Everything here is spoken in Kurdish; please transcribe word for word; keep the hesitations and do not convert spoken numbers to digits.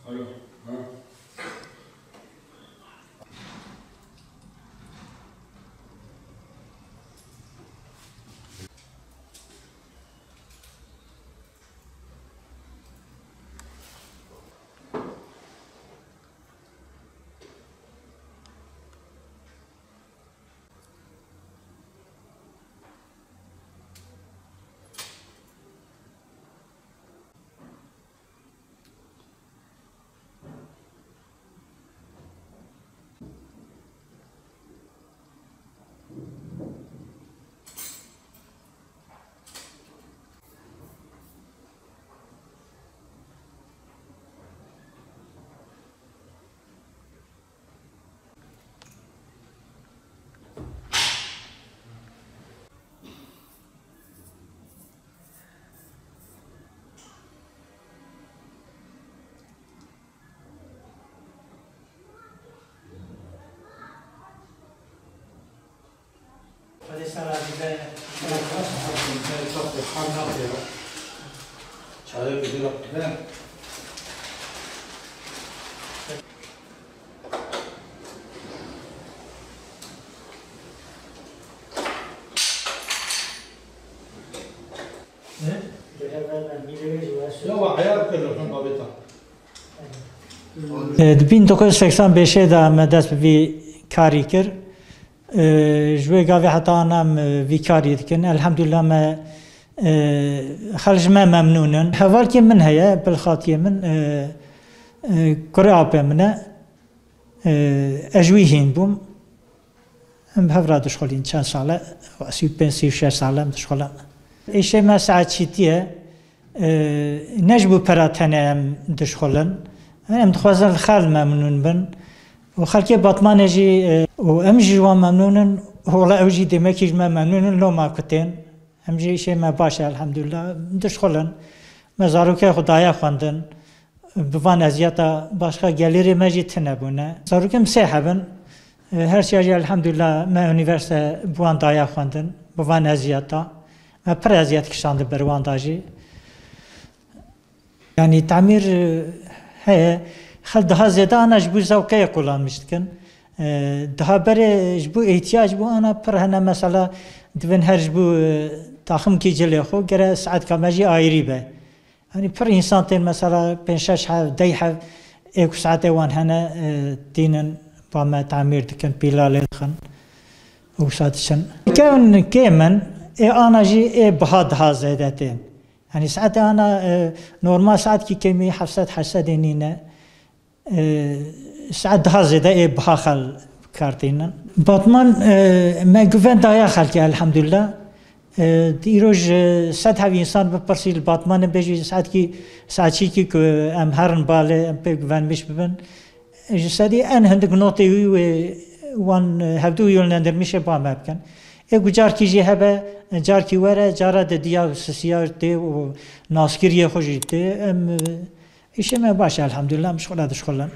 Alo. Ha. Di bin dokuz yüz seksen beşê de me dest bi vî karî kir. E, ji wê gavê heta ana em, e, vî karî dikin. Elhamdulillah me, e, xelk ji me memnûn in. Hevalkê min heye, bilxatiyê min, e, e, kurê apê min e. E, ez ji wî hîn bûm. Em bi hev re dişxulîn çend sal e, sî û pênc, sî û şeş sal e em dişxulin. Îşê me saetçîtî ye. E, ne ji bo pera tenê em dişxulin. Em dixwazin li xelk memnûn bin. Û xelkê Batmanê jî, e, û em jî ji wan memnûn in. Wela ew jî demekî ji me memnûn in, loma ku tên. Em jî îşê me baş e, elhamdulillah. Dişxulin. Me zarokê xwe daye xwendin. Bi van eziyeta başqa gelêrê me jî tune bûne. Zarokê min sê heb in. Her çiya jî elhamdulillah me unîversîte bi wan daye xwendin. Bi van eziyeta. Me pir eziyet kişand ber wan da jî. Yanî tamîr, e, heye. Xelk daha zêde ana ji bo zewqeyê kullanmiş dikin. E, daha berê ji bo îhtiyac bû ana pir hene mesela divin her ji bo, e, taximkî cilê xwe gere saetka me jî ayrî be. Yanî pir însan tên mesela pênc şeş heb, deh heb ê ku saetê wan hene, e, tînin ba me tamîr dikin, pîla lê dixin û wisa diçin. Kevin kêm in, ê ana jî ê biha daha zêde tên. Yanî saetê ana, e, normal saetkî kêmî heft sed heşt sedê nîne. E, saet daha zêde ê biha xelk bi kar tînin. Batman, e, me guven daye xelkê elhamdulillah. E, di îroj, e, sed heb însan bipirsî li Batmanê bêjî saetkî, saetçîkî ku em herin balê, em pê guvenmiş bibin. Ji sedî en hindik notê wî wê wan, e, hevdû yollendirmişê ba me bikin. Ê ku carkî jî hebe, carkî were, cara di diya sisiya tê û naskiriyê xwe jî tê. Em, e, îşê me baş e, elhamdulillah, em ji xwe re dişxulin.